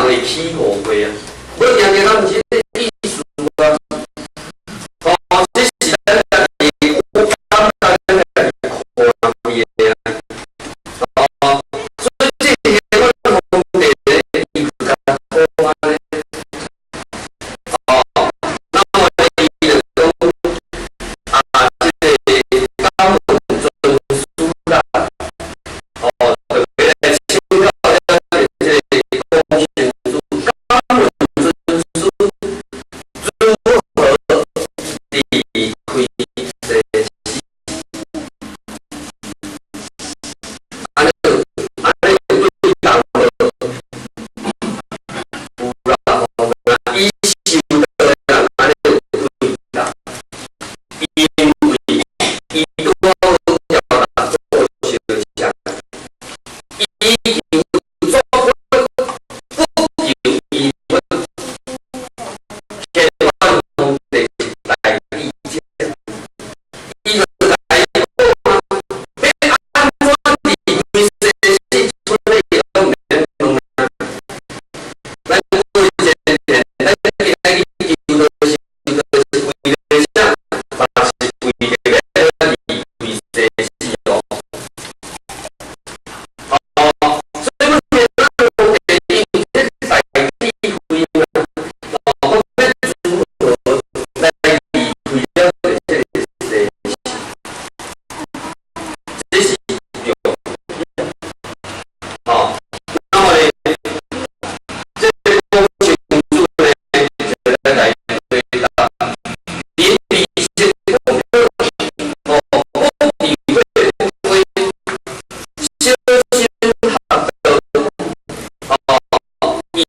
會起誤會啊！無定定咱毋是這個意思啊！哦，這是咱家己，我感覺咱家己看見的啊！哦，所以這個阮皇帝咧，伊較好按呢。哦，那麼伊就講啊，這個敢問尊師啦，哦，就欲來請教了這個龔先祖，敢問尊師如何離開生死？按呢有按呢有對仝無？有啦吼，伊修道的人按呢有對仝，因為伊拄好調達做相車，伊求作佛，不求依佛，天皇皇帝是大智者，伊就共伊講啊，欲按怎離開生死，出來伊攏毋免問啊。咱過前前，咱今仔日求道修道是為了啥？嘛是為著欲離開生死哦。哦，所以阮天皇帝伊有這大智慧嘛，哦，講欲如何來離開了這個生死，這是重點。哦，那麼呢，這個龔先祖呢，就來來回答：臨離色不可，哦，不離會不歸，小心學道，哦，依